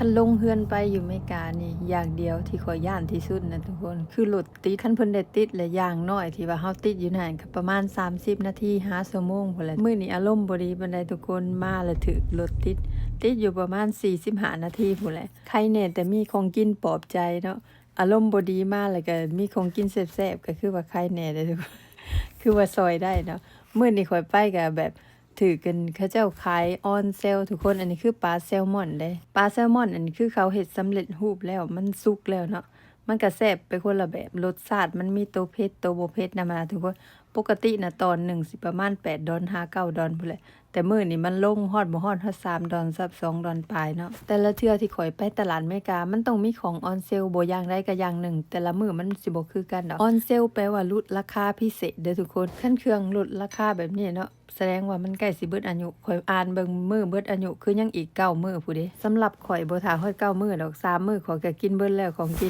ຄັນລົງເຮືອນໄປຢູ່ເມການີ້ ຢ່າງດຽວທີ່ຂ້ອຍຢ້ານທີ່ສຸດນະທຸກຄົນ ຄືລົດຕິດ. ຄັນເພິ່ນໄດ້ຕິດແລ້ວ ຢ່າງໜ້ອຍທີ່ວ່າເຮົາຕິດຢູ່ນັ້ນ ກໍປະມານສາມສິບນາທີຫາຊົ່ວໂມງພຸ້ນແຫຼະ. ມື້ນີ້ອາລົມບໍ່ດີປານໃດທຸກຄົນ ມາແລ້ວຖືກລົດຕິດ ຕິດຢູ່ປະມານສີ່ສິບຫ້ານາທີພຸ້ນແຫຼະ. ໄຄແນ່ແຕ່ມີຂອງກິນປອບໃຈເນາະ ອາລົມບໍ່ດີມາແລ້ວກໍມີຂອງກິນແຊບໆ ກໍຄືວ່າໄຄແນ່ເດ້ທຸກຄົນ ຄືວ່າຊ່ອຍໄດ້ເນາະ. ມື້ນີ້ຂ້ອຍໄປກໍແບບ ຖືກກັນ ເຂົາເຈົ້າຂາຍອອນເຊວທຸກຄົນ. ອັນນີ້ຄືປາແຊລມອນເດ້ ປາແຊລມອນ ອັນນີ້ຄືເຂົາເຮັດສຳເລັດຮູບແລ້ວ ມັນສຸກແລ້ວເນາະ ມັນກະແຊບໄປຄົນລະແບບ ລົດຊາດມັນມີໂຕເຜັດໂຕບໍ່ເຜັດນຳຫັ້ນນະທຸກຄົນ. ປົກກະຕິນະຕອນໜຶ່ງຊິປະມານແປດດອນຫາເກົ້າດອນພຸ້ນແຫຼະ ແຕ່ມື້ນີ້ມັນລົງຮອດ ບໍ່ຮອດ ຮອດສາມດອນ ສອງດອນປາຍເນາະ. ແຕ່ລະເທື່ອທີ່ຂ້ອຍໄປຕະຫຼາດເມກາ ມັນຕ້ອງມີຂອງອອນເຊວ ບໍ່ຢ່າງໃດກໍຢ່າງໜຶ່ງ ແຕ່ລະມື້ມັນຊິບໍ່ຄືກັນດອກ. ອອນເຊວແປວ່າຫຼຸດລາຄາພິເສດເດີ້ທຸກຄົນ ຄັນເຄື່ອງຫຼຸດລາຄາແບບນີ້ເນາະ ສະແດງວ່າມັນໃກ້ຊິເບິດອາຍຸ. ຂ້ອຍອ່ານເບິ່ງມື້ເບິດອາຍຸ ຄືຍັງອີກເກົ້າມື້ພຸ້ນເດ້. ສຳລັບຂ້ອຍບໍ່ຖ້າຮອດເກົ້າມື້ດອກ ສາມມື້ຂ້ອຍກໍກິນເບິດແລ້ວຂອງກິນ